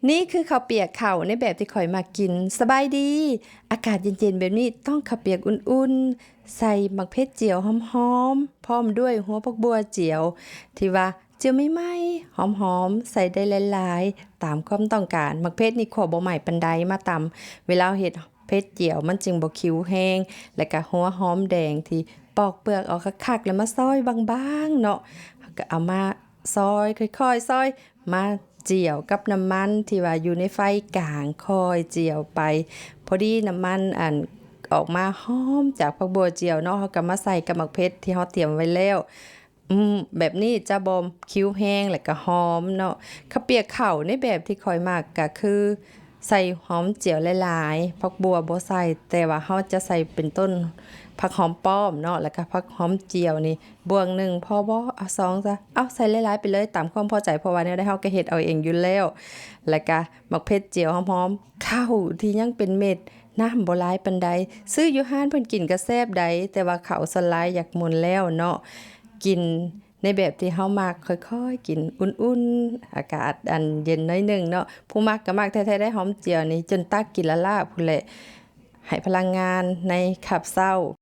ນີ້ຄືເຂົ້າປຽກເຂົ້າໃນແບບທີ່ຂ້ອຍມັກກິນ. ສະບາຍດີ. ອາກາດເຢັນໆແບບນີ້ ຕ້ອງເຂົ້າປຽກອຸ່ນໆ ໃສ່ໝາກເຜັດຈຽວຫອມໆ ພ້ອມດ້ວຍຫົວຜັກບົ່ວຈຽວ ທີ່ວ່າຈຽວໃໝ່ໆ ຫອມໆ ໃສ່ໄດ້ຫຼາຍໆ ຕາມຄວາມຕ້ອງການ. ໝາກເຜັດນີ້ຂົ້ວບໍ່ໄໝ້ປານໃດ ມາຕຳ ເວລາເຮົາເຮັດເຜັດຈຽວ ມັນຈຶ່ງບໍ່ຄິວແຮງ. ແລ້ວກະຫົວຫອມແດງທີ່ປອກເປືອກອອກຄັກໆ ແລ້ວມາຊອຍບາງໆເນາະ ເຮົາກະເອົາມາ ຊອຍ ຄ່ອຍໆ ຊອຍ ມາຈຽວກັບນ້ຳມັນທີ່ວ່າຢູ່ໃນໄຟກາງ ຄ່ອຍຈຽວໄປ. ພໍດີນ້ຳມັນ ອັນ ອອກມາຫອມຈາກຜັກບົ່ວຈຽວເນາະ ເຮົາກໍມາໃສ່ກັບໝາກເຜັດທີ່ເຮົາຕຽມໄວ້ແລ້ວ. ອືມ ແບບນີ້ຈະບໍ່ຄິວແຮງ ແລ້ວກໍຫອມເນາະ. ເຂົ້າປຽກເຂົ້າໃນແບບທີ່ຂ້ອຍມັກກໍຄື ໃສ່ຫອມຈຽວຫຼາຍໆ ຜັກບົ່ວບໍ່ໃສ່ ແຕ່ວ່າເຮົາຈະໃສ່ເປັນຕົ້ນຜັກຫອມປ້ອມເນາະ ແລ້ວກໍຜັກຫອມຈຽວນີ້ ບ່ວງໜຶ່ງພໍບໍ່? ເອົາສອງຊະ ເອົາໃສ່ຫຼາຍໆໄປເລີຍ ຕາມຄວາມພໍໃຈ ເພາະວ່າແນວໃດເຮົາກໍເຮັດເອົາເອງຢູ່ແລ້ວ. ແລ້ວກະໝາກເຜັດຈຽວຫອມໆ ເຂົ້າທີ່ຍັງເປັນເມັດ ນ້ຳບໍ່ຫຼາຍປານໃດ ຊື້ຢູ່ຮ້ານເພິ່ນກິນກໍແຊບໃດ ແຕ່ວ່າເຂົ້າສ່ວນຫຼາຍຢາກໝົນແລ້ວເນາະ ກິນໃນແບບທີ່ເຮົາມັກ ຄ່ອຍໆກິນ ອຸ່ນໆ ອາກາດອັນເຢັນໜ້ອຍໜຶ່ງເນາະ. ຜູ້ມັກກໍມັກແທ້ໆໄດ໋ ຫອມຈຽວນີ້ ຈົນຕັກກິນລ້າໆພຸ້ນແຫຼະ ໃຫ້ພະລັງງານໃນຄາບເຊົ້າ.